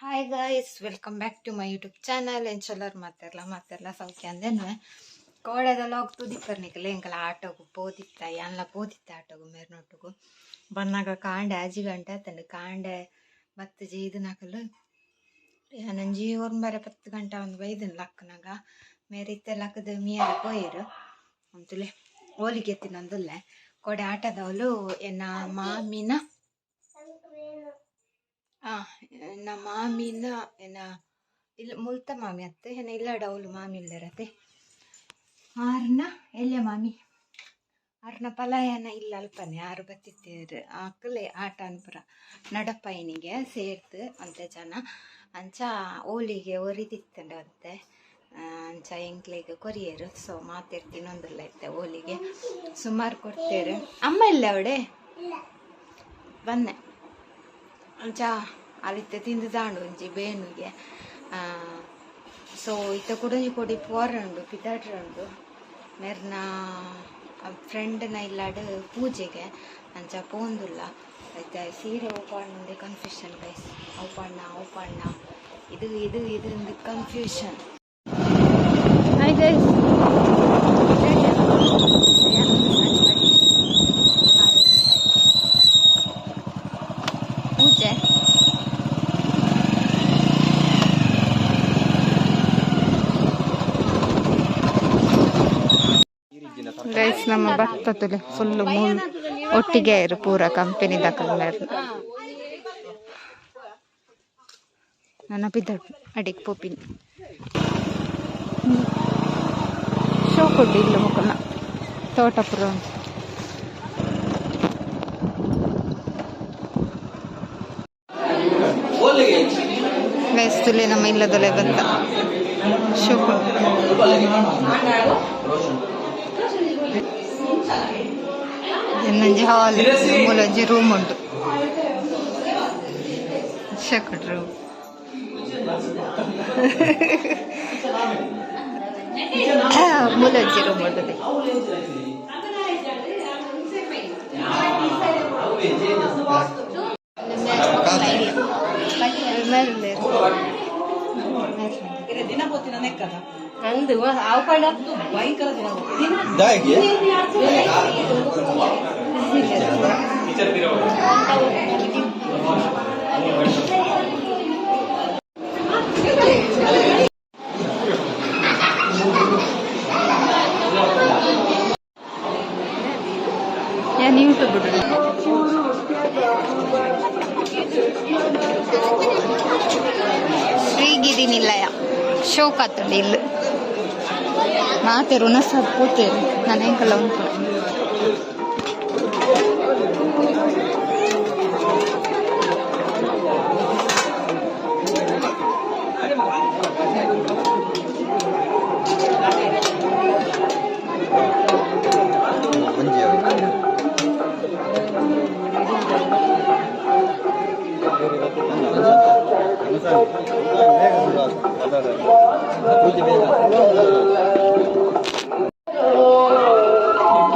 Hi guys, welcome back to my YouTube channel. ಎಂಚೊಲ್ಲರ್ ಮಾತೆರ್ಲ? ಮಾತೆರ್ಲ ಸೌಖ್ಯ ಅಂದೇನು. ಕೋಡೆದ ಲಾಗ್ ತೂದಿಪ್ಪರ್ ನಿಕುಲು. ಎಂಕಲ ಆಟೋಗು ಪೋದಿತ್ತ, ಯಾನ್ಲ ಪೋದಿತ್ತ ಆಟೋಗು. ಮೇರ್ನೊಟ್ಟುಗು ಬನ್ನಗ ಕಾಂಡೆ 5 ಗಂಟೆ ಆತಂಡು. ಕಾಂಡೆ ಬತ್ತ್ ಜೆಯ್ದಿನಕುಲು ಯಾನೊಂಜಿ 9:10 ಗಂಟೆ ಒಂದು ಬೈದನ್ ಲಕ್ಕನಾಗ. ಮೇರ್ ಇತ್ತೆ ಲಕ್ಕದ ಮೀಯರ ಪೋಯೆರ್. ಅಂತುಲೆ ಹೋಲಿಗೆ ತಿನ್ನೊಂದುಲ್ಲೆ. ಕೋಡೆ ಆಟದವಳು ಎನ್ನ ಮಾಮಿನ ಎನ್ನ ಮಾಮಿನ, ಎನ್ನ ಇಲ್ಲ ಮುಲ್ತ ಮಾಮಿ ಅತ್ತೆ, ಎನ್ನ ಇಲ್ಲಡ ಅವಳು ಮಾಮಿ ಇಲ್ಲರತೆ. ಆರ್ನ ಎಲ್ಯ ಮಾಮಿ, ಆರ್ನ ಪಲಾಯನ ಇಲ್ಲ ಅಲ್ಪನೆ. ಆರು ಬತ್ತಿತ್ತೇರು. ಆಕಲೆ ಆಟ ಅನ್ಪುರ ನಡಪೈನಿಗೆ ಸೇರ್ತು ಅಂತೆ ಜನ. ಅಂಚ ಹೋಲಿಗೆ ಒರಿದಿತ್ತಂಡ ಅಂತೆ. ಅಂಚ ಎಂಕ್ಲೆಗ್ ಕೊರಿಯರು. ಸೊ ಮಾತೆರ್ ತಿನ್ನೊಂದುಲ್ಲ ಇತ್ತೆ. ಹೋಲಿಗೆ ಸುಮಾರು ಕೊಡ್ತೇರು. ಅಮ್ಮ ಇಲ್ಲ ಅವಡೆ ಬನ್ನೆ. ಅಂಚ ಅಲಿತ್ತೆ ತಿಂದು ದಾಂಡು ಒಂಜಿ ಬೇನುಗೆ. ಸೊ ಇತ್ತ ಕುಡೊಂಜಿ ಕೊಡಿ ಪೋರಂಡು ಪಿದಾಡ್ರಂಡು. ಮೆರ್ನ ಫ್ರೆಂಡ್ನ ಇಲ್ಲಾಡ್ ಪೂಜೆಗೆ ಅಂಚ ಪೋಂದುಲ್ಲ. ಐತೆ ಸೀರೆ ಓಪಾಂಡೆ ಕನ್ಫ್ಯೂಷನ್ ಗೈಸ್. ಅವು ಅವು ಇದು ಇದು ಇದು ಒಂದು ಕನ್ಫ್ಯೂಷನ್. ಹಾಯ್ ಗೈಸ್, ಪೂಜೆ. ಗೈಸ್, ನಮ್ಮ ಭತ್ತ ತುಲೆ ಫುಲ್ ಮೂಲ್ ಒಟ್ಟಿಗೆ ಇರು ಪೂರ ಕಂಪೆನಿ ದಾಕಲ್. ನನ್ನ ಪಿದ ಅಡಿಗೆ ಪೋಪಿನಿ. ಶೋ ಕೊಡ್ಡು ಇಲ್ಲ ಮುಖನ ತೋಟಪುರ. ಗೈಸ್, ತುಲೆ ನಮ್ಮ ಇಲ್ಲದೊಲೆ ಬತ್ತ ಶೋ ಕೊಡು. ಇನ್ನೊಂಜಿ ಹಾಲ್, ಮೂಲೊಂಜಿ ರೂಮ್ ಉಂಟು. ಶಕಡ್ ರೂಮ್, ಮೂಲೊಂಜಿ ರೂಮ್ ಉಂಟು. ಅಂದು ಆವು ಪಂಡ ಭಯಂಕರ ದಿನ. ದಾಯಗೆ. ഞാൻ ಯೂಟ್ಯೂಬ್. ಶ್ರೀಗಿರಿ ನಿಲಯ ಶೋಕ್ ಆತುಂಡು ಇಲ್ಲು. ಮಾತೆರ್ ಉನಸಾದ್ ಪೋತೇರು. ನನ ಎಂಕಲ ಉಂಟು.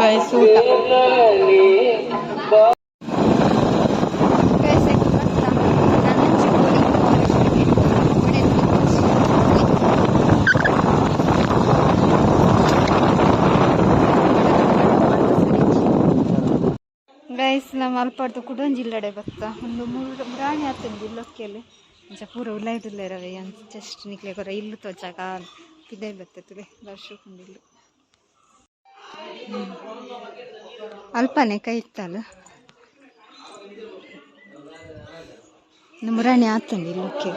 ಗೈಸ್, ಊಟ. ಗೈಸ್, ಬತ್ತ ನನಂಚಿ ಪೋಲಿ ಫಾರೆಸ್ಟ್. ಗೈಸ್, ನಮ್ಮ ಅಲ್ಪಡ್ದು ಕುಡೊಂಜಿ ಇಲ್ಲಡೆ ಬತ್ತ. ಒಂದು ಮೂರು ಮುರಾಣಿ ಆತಂದು ಇಲ್ಲೊಕ್ಕೆಲ್. ಅಂಚ ಪೂರ ಉಲೈದುಲ್ಲೆರವೆ. ಅಂಚ ಜಸ್ಟ್ ನಿಕ್ಲೆ ಕೊರ ಇಲ್ಲು ತೋಜಾಗ ಪಿದೈ ಬತ್ತುಲೆ ವರ್ಷ ಇಲ್ಲು. ಅಲ್ಪನೆ ಕೈ ಇತ್ತಲ್ಲ. ಮುರಾಣಿ ಆತಂದು ಇಲ್ಲೊಕ್ಕೆ.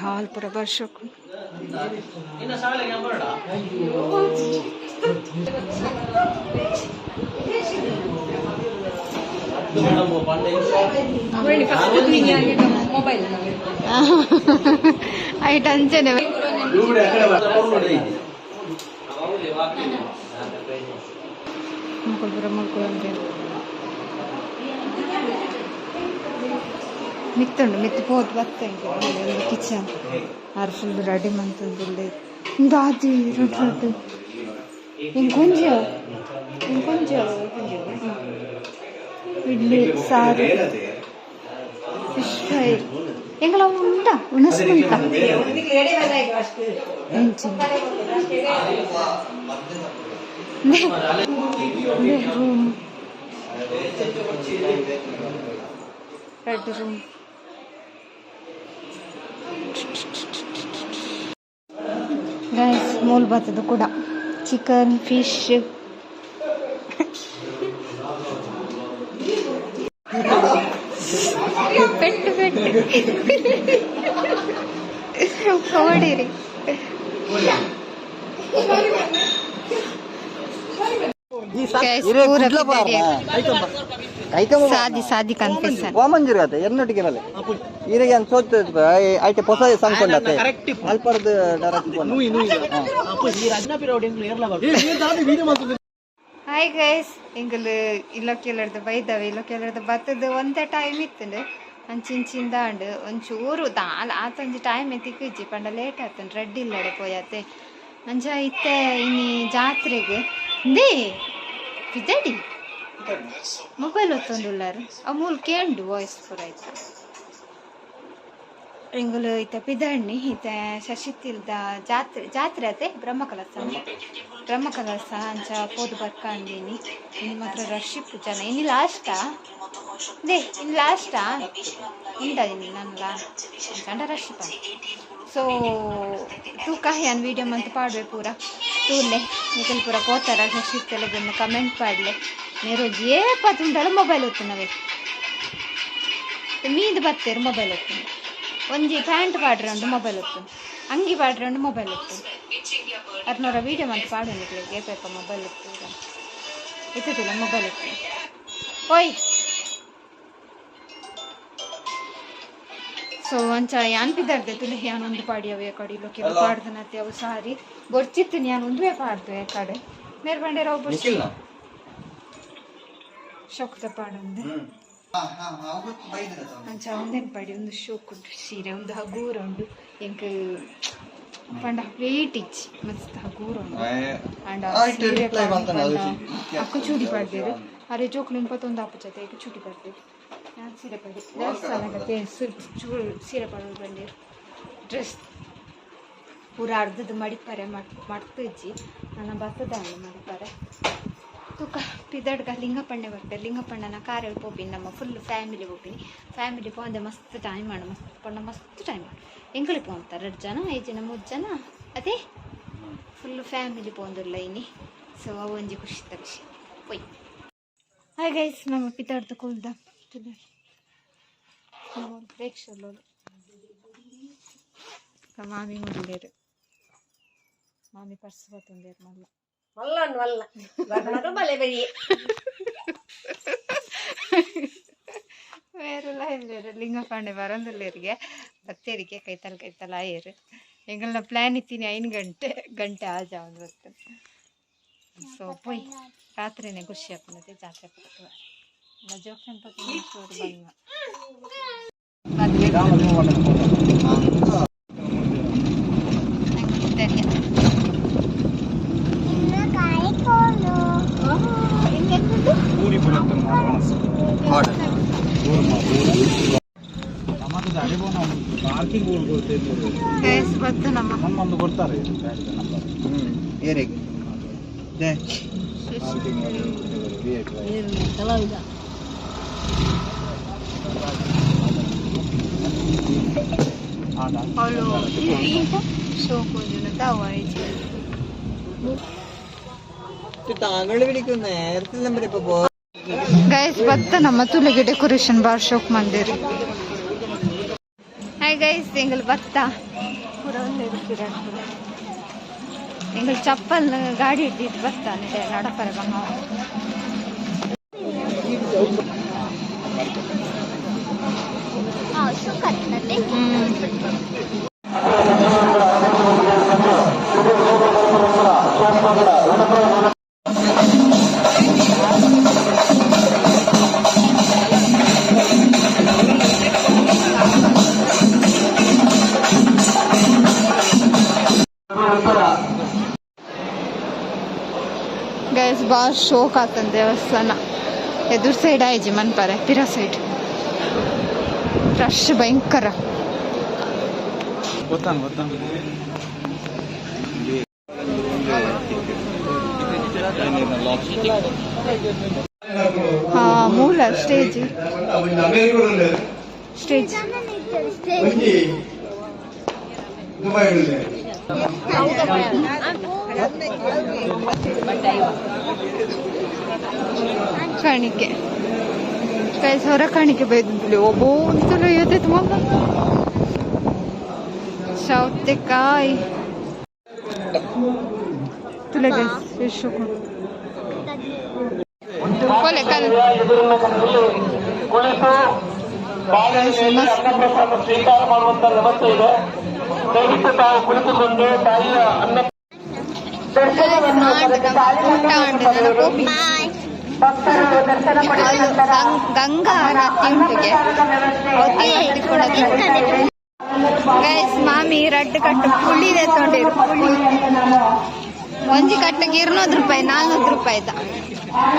ಹಾಲ್ ಪೂರ ವರ್ಷಕ್ಕೂ. ಮೊಬೈಲ್. ಐಟ್ ಅಂಚನೆ. ಮುಕುಲ್ ಪೂರ ಮುಲ್ಕುಂಡು ಮಿತ್ತುಂಡು. ಮಿತ್ತು ಪೋದು ಬತ್ತ. ಕಿಚನ್ ಆರ್ ಫುಲ್ ರೆಡಿ ಮಂತೊಂದುಲ್ಲೆ. ದಾದಿ ರೊಡ್ಡು ರೊಡ್ಡು ಇಂಕೊಂಜ ಇಂಕೊಂಜ ಇಡ್ಲಿ, ಸಾರು, ಫಿಶ್ ಫ್ರೈ. ಎಂಗಳ ಉಂಡ ಉಣಸು ಉಂಟ. Room, red room. ಗೈಸ್, ಮೂಲ್ ಬತ್ತದ ಕೂಡ ಚಿಕನ್, ಫಿಶ್. ಪೆಟ್ಟು ಪೆಟ್ಟು ಹೊಡಿರಿ. Guys, ಪೂರ ಪಿದಡಿ. ಸಾದಿ ಸಾದಿ ಕನ್ಫೆಷನ್. ವಾಮಂಜೂರ್ ಆತ ಎನ್ನೊಟ್ಟಿಗೆ ಬಲೆ ಈರೆಗೆ ಅಂತ ಸೋತ ಐತೆ ಹೊಸ ಸಂಕೊಂಡತೆ ಅಲ್ಪರ್ದು ಡೈರೆಕ್ಟ್. ಹಾಯ್ ಗೈಸ್, ಎಂಗಲ್ ಇಲ್ಲೊಕ್ಕೆಲ್ಲರ್ದು ಬೈದವೆ. ಇಲ್ಲೊಕ್ಕೆಲ್ಲರ್ದು ಬತ್ತದ ಒಂದೇ ಟೈಮ್ ಇತ್ತಂಡು. ಅಂಚಿಂಚಿಂದ ಅಂಡು ಒಂಚೂರು ದಾಲ ಆತೊಂಜಿ ಟೈಮ್ ತಿಕ್ಕಿಜ್ಜಿ ಪಂಡ ಲೇಟ್ ಆತಂಡು. ರೆಡ್ ಇಲ್ಲಡೆ ಪೋಯಾತೆ. ಅಂಚ ಇತ್ತೆ ಇನಿ ಜಾತ್ರೆಗೆ ಇಂದೇ ಪಿದಡಿ. ಮೊಬೈಲ್ ಒತ್ತೊಂದುಲ್ಲಾರು. ಅವು ಮೂಲು ಕೇಂಡು ವಾಯ್ಸ್ ಪೂರ ಆಯ್ತಾ. ಎಂಗುಲು ಇತ್ತ ಪಿದಣ್ಣಿ. ಇತ್ತ ಶಶಿತಿಲ್ದ ಜಾತ್ರೆ, ಜಾತ್ರೆ ಅತೆ, ಬ್ರಹ್ಮಕಲಸ, ಬ್ರಹ್ಮಕಲಸ. ಅಂಚ ಪೋದು ಬರ್ಕಂದಿನಿ. ಇನ್ನು ಮಾತ್ರ ರಶ್ ಇಪ್ಪು ಜನ. ಇನ್ನು ಲಾಸ್ಟಾ they, ಇನ್ನು ಲಾಸ್ಟಾ ಉಂಡ ಇನ್ನು ನನ್ಲ ಗಂಡ ರಶ್. ಸೊ ತೂಕ ಯಾನ್ ವೀಡಿಯೋ ಮಂತ್ ಪಾಡ್ವೆ ಪೂರ ತೂಲೆ. ನಿಕಲ್ ಪೂರ ಪೋತಾರ ಶಶಿತೆಲ್ಲ ಕಮೆಂಟ್ ಪಾಡ್ಲೆ. ಮೇರೋಜಿ ಏಪ ತುಂಡಲ ಮೊಬೈಲ್ ಒತ್ತುನವೇ. ಮೀದ್ ಬತ್ತೇರು ಮೊಬೈಲ್ ಒತ್ತುನು. ಒಂಜಿ ಪ್ಯಾಂಟ್ ಪಾಡ್ರೆ ಉಂಡು ಮೊಬೈಲ್ ಒತ್ತುನು, ಅಂಗಿ ಪಾಡ್ರೆ ಉಂಡು ಮೊಬೈಲ್ ಒತ್ತುನು. ಅರ್ನೋರ ವೀಡಿಯೋ ಮಂತ್ ಪಾಡು ನಿಕ್ಲೆಗ್ ಏಪೇಪ ಮೊಬೈಲ್ ಒತ್ತು ಇತ್ತದಿಲ್ಲ ಮೊಬೈಲ್ ಒತ್ತು. ಓಯ್, ಸೊ ಅಂಚ ಯಾನ್ ಪಿದರ್ದೆ ತುಲೆ. ಯಾನ್ ಒಂದು ಪಾಡಿ ಅವು ಕಡೆ ಇಲ್ಲೊಕೆ ಪಾಡ್ದನತೆ. ಅವು ಸಾರಿ ಬೊರ್ಚಿತ್ತು. ಯಾನ್ ಒಂದುವೇ ಪಾಡ್ದು ಕಡೆ ಮೇರ್ ಬಂಡೇರ ಅವು ಶೋಕ್ದ ಪಾಡಂದೆ. ಅಂಚ ಒಂದೇನು ಪಾಡಿ. ಒಂದು ಶೋಕ್ ಉಂಟು, ಸೀರೆ ಒಂದು ಹಗೂರ ಉಂಡು. ಎಂಕ್ ಪಂಡ ವೇಟ್ ಇಚ್ಚಿ ಮಸ್ತ್ ಹಗೂರ ಉಂಡು. ಅಂಡ ಸೀರೆ ಅಕ್ಕ ಚೂಡಿ ಪಾಡ್ದೇರು. ಅರೆ ಜೋಕ್ಲು ಇಪ್ಪತ್ತೊಂದು ಆಪುಜತೆ ಈಗ ಚೂಟಿ ಪಾಡ್ದೇರು. ನಾನು ಸೀರೆ ಪಾಡಿ ದೇವಸ್ಥಾನಕ್ಕೆ ಚೂರು ಸೀರೆ ಪಾಡೋದು ಬಂಡೇರು. ಡ್ರೆಸ್ ಪೂರ ಅರ್ಧದ ಮಡಿಪರೆ ಮಡ್ತಿಜ್ಜಿ. ನನ್ನ ಬತ್ತದ ಮಡಿಪರೆ. ತೂಕ ಪಿದಡ್ಗ ಲಿಂಗಪ್ಪಣ್ಣೆ ಬರ್ತಾರೆ. ಲಿಂಗಪ್ಪಣ್ಣನ ಕಾರಲ್ಲಿ ಪೋಪಿನಿ. ನಮ್ಮ ಫುಲ್ ಫ್ಯಾಮಿಲಿ ಪೋಪಿನಿ. ಫ್ಯಾಮಿಲಿ ಪೋಂದೆ ಮಸ್ತ್ ಟೈಮ್ ಮಾಡು. ಮಸ್ತ್ ಪಂಡ ಮಸ್ತ್ ಟೈಮ್ ಮಾಡು. ಎಂಕುಲು ಪೋಂತಾರೆ ಎರಡು ಜನ, ಐದು ಜನ, ಮೂರು ಜನ ಅದೇ ಫುಲ್ ಫ್ಯಾಮಿಲಿ ಪೋಂದುಲ್ಲ ಇನಿ. ಸೊ ಅವು ಒಂಜಿ ಖುಷಿತ ವಿಷಯ. ಪೊಯ್. ಹಾಯ್ ಗೈಸ್, ನಮ್ಮ ಪಿತಾಡ್ದು ಕುಲ್ದ ಪ್ರೇಕ್ಷಲು. ಮಾಮಿ ಮುಂದೇರು. ಮಾಮಿ ಪರ್ಸ್ ಬತ್ತೊಂದೇರು ಮಲ್ಲ. ಮಲ್ಲ ಮಲ್ಲ ಬರ್ನದು ಬಲೆ ಬರಿ. ಬೇರೆಲ್ಲ ಇಲ್ಲೇರು. ಲಿಂಗಪಾಂಡೆ ಬರಂದುಲ್ಲೇರಿಗೆ ಬತ್ತೇರಿಗೆ ಕೈತಲ್ ಕೈತಲ್ ಆಯೇರು. ಎಂಗಲ್ನ ಪ್ಲ್ಯಾನ್ ಇತ್ತೀನಿ 5 ಗಂಟೆ ಗಂಟೆ ಆಜ ಒಂದು ಬರ್ತದೆ. ಸೊ ಪೊಯ್ ರಾತ್ರಿನೇ ಖುಷಿ ಆಗ್ತದೆ ಜಾತ್ರೆ ಪಕ್ಕ. ಜೋಕ್ಲೆನ್ ಬಂದ. ಗೈಸ್, ಬತ್ತು ನಮ್ಮ. ನಮ್ಮೊಂದು ಕೊಡ್ತಾರೆ ನಂಬರ್. ಏರಿಗೆ. ಕಲಾವಿದ. ಅವಳು ಶೋಕು ತಾವು. താങ്കൾ വിളിക്കും നേരത്തെ നമ്പർ ഇപ്പൊ പോ. ಗೈಸ್, ಬತ್ತ ನಮ್ಮ ತುಲಿಗೆ ಡೆಕೋರೇಷನ್ ಬಾರ್ ಶೋಕ್ ಮಂದಿರ್. ಹಾಯ್ ಗೈಸ್, ಎಂಗಲ್ ಬತ್ತ ಪೂರ ಒಂದೇ. ಎಂಗಲ್ ಚಪ್ಪಲ್ ಗಾಡಿ ಹಿಡ್ದಿದ್ದು ಬತ್ತ ಅಂತೆ ನಡಪರ ಬಂಗ. ಗೈಸ್, ಬಾಳ್ ಶೋಕ್ ಆತನ ದೇವಸ್ಥಾನ. ಎದುರು ಸೈಡ್ ಆಯ್ಜಿ ಮನ್ಪರೆ, ಪಿರ ಸೈಡ್ ರಶ್ ಭಯಂಕರ. ಗೊತ್ತಾನ ಗೊತ್ತಾನ. ಹಾ, ಮೂಲ ಸ್ಟೇಜ್ ಸ್ಟೇಜ್. ಕಾಣಿಕೆ ಕೈ ಹೊರ ಕಾಣಿಕೆ ಬೈದಿದ್ಲು. ಒಬ್ಬ ಅಂತಲೂ ಇವತ್ತೈತೆ ಮಗ. ಸೌತೆಕಾಯಿ ತುಲೆ ಗೈಸ್. ಕೊಲೆ ಕಲ್. ಕುಳಿತು ಅನ್ನಪ್ರಸಾದ ಸ್ವೀಕಾರ ಮಾಡುವಂತ ವ್ಯವಸ್ಥೆ ಇದೆ. ದಯವಿಟ್ಟು ತಾವು ಕುಳಿತುಕೊಂಡು ತಾಯಿಯ ಅನ್ನ ಊಟ ಉಂಟು ನನ್ನ ಕೋಪಿ. ಗಂಗಾ ಆರತಿ ಉಂಟುಗೆ. ಗೈಸ್, ಮಾಮಿ ರಡ್ಡು ಕಟ್ಟು ಪುಳ್ಳಿದೆ ತೊಂಡಿರು. ಪುಳ್ಳಿ ಒಂಜಿ ಕಟ್ಟಗೆ 200 ರೂಪಾಯಿ, 400 ರೂಪಾಯಿದ.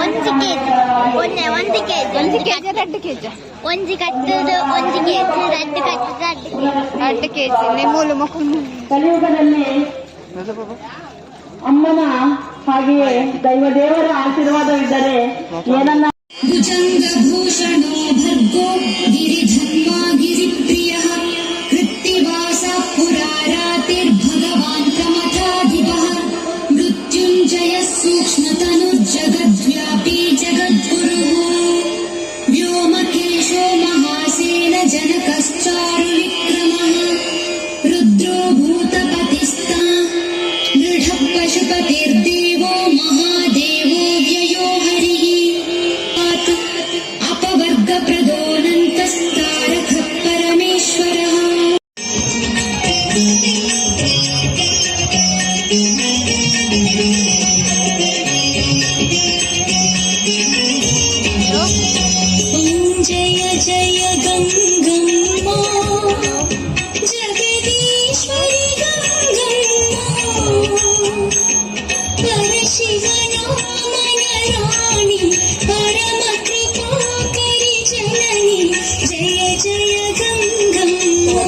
ಒಂಜಿ ಕೆಜಿ, ಒಂದೇ ಒಂದು ಕೆಜಿ. ಒಂಜಿ ಕೆಜಿ, ರಡ್ಡು ಕೆಜಿ. ಒಂಜಿ ಕಟ್ಟುದು ಒಂಜಿ ಕೆಜಿ, ರಡ್ಡು ಕಟ್ಟು ರಡ್ಡು ಕೆಜಿ. ರಡ್ಡು ಕೆಜಿ ನಿಮ್ಮೂಲು ಮುಖ. ಕಲಿಯುಗದಲ್ಲಿ ಅಮ್ಮನ ಹಾಗೆಯೇ ದೈವ ದೇವರ ಆಶೀರ್ವಾದವಿದ್ದರೆ ಏನನ್ನ भुजङ्गभूषणो भर्गो गिरिधन्वा गिरिप्रियः कृत्तिवासः पुरारातिर्भगवान् प्रमथाधिपः मृत्युञ्जयः सूक्ष्मतनुर्जगद्व्यापी जगद्गुरुः व्योमकेशो महासेन जनकश्चारुविक्रमः रुद्रो भूतपतिस्ता दृढः पशुपतिर्देवो महादेवो व्ययो हरिः आत् अपवर्गप्रदोऽनन्तस्तारकः परमेश्वरः। ॐ जय जय गङ्गम्मा, जगदीश्वरि गङ्गम्मा, परशिवनामनराणि परमकृपाकरि जननि, जय जय गङ्गम्मा,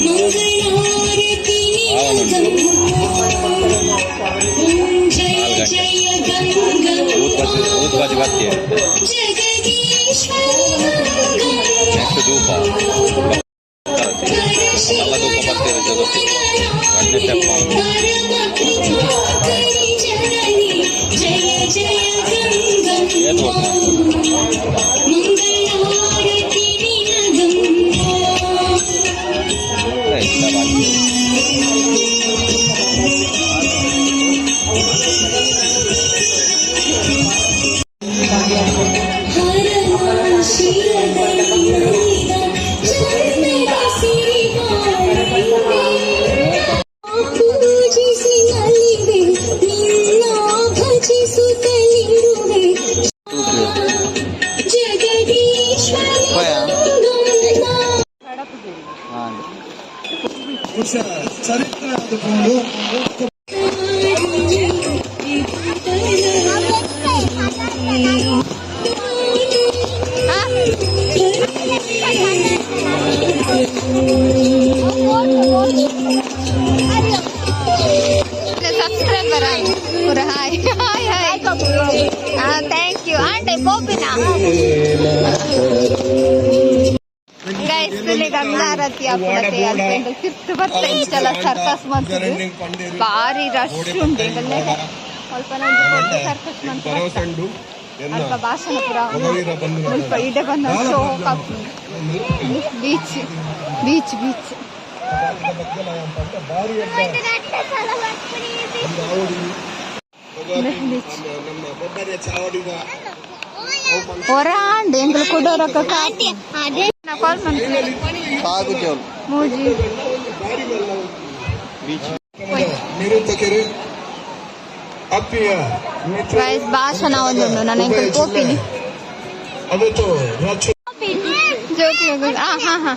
मङ्गलारति गङ्गम्मा। ॐ जय जय गङ्गम्मा, जगदीश्वरि गङ्गम्मा, परमकृपाकरि जननि, जय जय गङ्गम्मा, मङ्गलारति गङ्गम्मा। ಪೂಜಿಸಿ ನಲಿವೆ, ನಿನ್ನ ಭಜಿಸುತ್ತಲಿರುವೆ, ಜಗದೀಶ್ವರಿ ಗಂಗಾ. ಹಾಂ. ಸಬ್ಸ್ಕ್ರೈಬರ್ ಪೂರ. Hi hi hi, thank you. ಆಂಡೆ ಪೋಪಿನ ಗೈಸ್, ಇಲ್ಲಿ ಗಂಗಾರತಿ ಅಪ್ಪಡತೆ ಅಲ್ಪೆಂಡು ತಿರ್ತು ಬತ್ತ. ಇಷ್ಟೆಲ್ಲ ಸರ್ಕಸ್ ಮಂತದು ಬಾರಿ ರಶ್ ಉಂಟು. ಇವೆಲ್ಲ ಸ್ವಲ್ಪ ಸರ್ಕಸ್ ಮಂತ್ ಅಲ್ಪ ಭಾಷಣ ಪುರ ಮುಲ್ಪ ಇಡೆ ಬಂದ show beach beach beach. Beach ಹೊರ ಆಂಡ್ ಎಂಕುಲು ಕುಡೋರಕ್ಕ. ಅದೇ. ಕಾಲ್ ಮಾಡ್ತೀನಿ. ಸಾಗುಜೋಲ್. ಮೂಜಿ. ಬೀಚ್. ನಿರೂಪಕರು, ಆತ್ಮೀಯ ಮಿತ್ರ. ಗೈಸ್, ಭಾಷಣ ಒಂದುಂಡು. ನಾನು ಎಂಕುಲು ಪೋಪಿನಿ. ಅವತ್ತು ರಾಜ್ಯ ಜೋಕಿ. ಹಾ ಹಾ ಹಾ.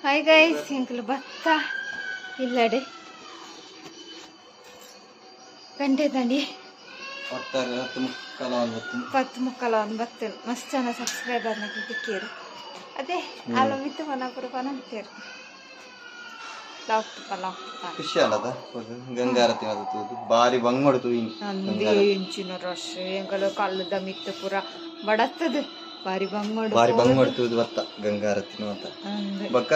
ಹಾಯ್ ಗೈಸ್, ಎಂಕುಲು ಬತ್ತ ಇಲ್ಲಡೆ ಗಂಟೆ ದಂಡಿ. 10:45 ಒಂದು ಬತ್ತು. 10:45 ಒಂದು ಬತ್ತು. ಮಸ್ತ್ ಜನ ಸಬ್ಸ್ಕ್ರೈಬರ್ನ ತಿಕ್ಕೀರು. ಅದೇ ಅಲ್ಲ ಮಿತ್ತು ಪನಪುರ ಪನಂತೇರು ಲಾಕ್ತಪ್ಪ ಲಾಕ್ತಪ್ಪ. ಖುಷಿ ಅಲ್ಲದ ಗಂಗಾರತಿ ಅದು ತೂದು ಬಾರಿ ಬಂಗ್ ತೂಯಿನಿ. ನಂದೇ ಇಂಚಿನ ರಶ್, ಎಂಕಲ ಕಲ್ಲುದ ಮಿತ್ತು ಪೂರ ಬಡತ್ತದ, ಬಾರಿ ಬಂಗ್. ಬಾರಿ ಬಂಗ್ ತೂದು ಬರ್ತ ಗಂಗಾರತಿ ಮಾತ. ಅಂದ್. ಬೊಕ್ಕ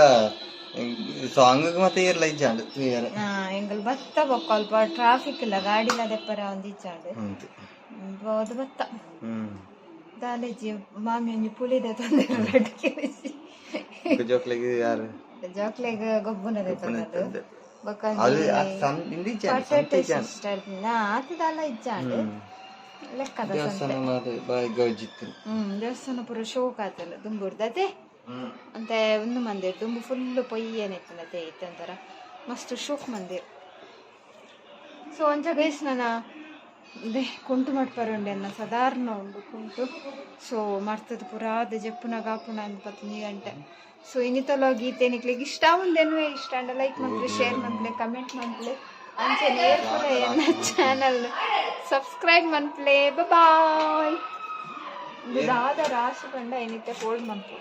ಸಾಂಗ್ ಮತ್ತೆ ಇರ್ಲ ಇಜ್ಜಾಂಡ್ ತೂಯರೆ. ಎಂಕಲ್ ಬತ್ತ ಬೊಕ್ಕ ಅಲ್ಪ ಟ್ರಾಫಿಕ್ ಇಲ್ಲ, ಗಾಡಿಲ ದೆಪ್ಪರ ಒಂಜಿ ಇಜ್ಜಾಂಡ್. ಅಂತು. ಬೋದು ಬತ್ತ. ದಾಲೇಜಿ ಮಾಮಿ ಒಂಜಿ ಪುಳಿದ ತಂದೆ 2 ಕೆಜಿ. ಬೊಕ್ಕ ಜೋಕ್ಲೆಗ್ ಯಾರು? ಜೋಕ್ಲೆಗ್ ಗೊಬ್ಬುನದೆ ತಂದದ್ದು. ಬೊಕ್ಕ ಅದು ಇಂದು ಇಜ್ಜಾಂಡ್, ಸಂತೆ ಇಜ್ಜಾಂಡ್. ಸಿಸ್ಟರ್ ಆತ ದಾಲ ಇಜ್ಜಾಂಡ್ ಲೆಕ್ಕದ ಸಂತೆ. ದೇವಸ್ಥಾನ ಮಾತ ಬಾರಿ ಗೌಜಿತ್ತು. ದೇವಸ್ಥಾನ ಪೂರ ಶೋಕ್ ಆತಲ್ಲ ದುಂಬುರ್ದತೆ. ಅಂತೆ ಒಂದು ಮಂದಿರ ದುಂಬು ಫುಲ್ ಪೊಯ್ಯೇನೆ ಇತ್ತಂತೆ, ಇತ್ತಂತರ ಮಸ್ತ್ ಶೋಕ್ ಮಂದಿರ್. ಸೊ ಒಂಚ ಗೈಸ್, ನನ್ನ ಅದೇ ಕುಂಟು ಮಟ್ಪರುಂಡೆ ಎನ್ನ ಸಾಧಾರಣ ಉಂಡು ಕುಂಟು. ಸೊ ಮರ್ತದ ಪೂರ ಅದು ಜಪ್ಪುನ ಕಾಪುನ ಅಂದ್ 15 ಗಂಟೆ. ಸೊ ಇನ್ನಿತಲ ಗೀತೆ ನಿಕ್ಲೆಗ್ ಇಷ್ಟ ಉಂದೆನ್ವೆ, ಇಷ್ಟ ಅಂಡ ಲೈಕ್ ಮನ್ಪುಲೆ, ಶೇರ್ ಮನ್ಪುಲೆ, ಕಮೆಂಟ್ ಮನ್ಪುಲೆ. ಅಂಚೆ ನೇರ್ಪುಲೆ ಎನ್ನ ಚಾನಲ್ ಸಬ್ಸ್ಕ್ರೈಬ್ ಮನ್ಪುಲೆ. ಬಾಯ್. ದಾದ ರಾಶಿ ಪಂಡ ಏನಿತ್ತೆ ಫೋಲ್ಡ್ ಮನ್ಪು.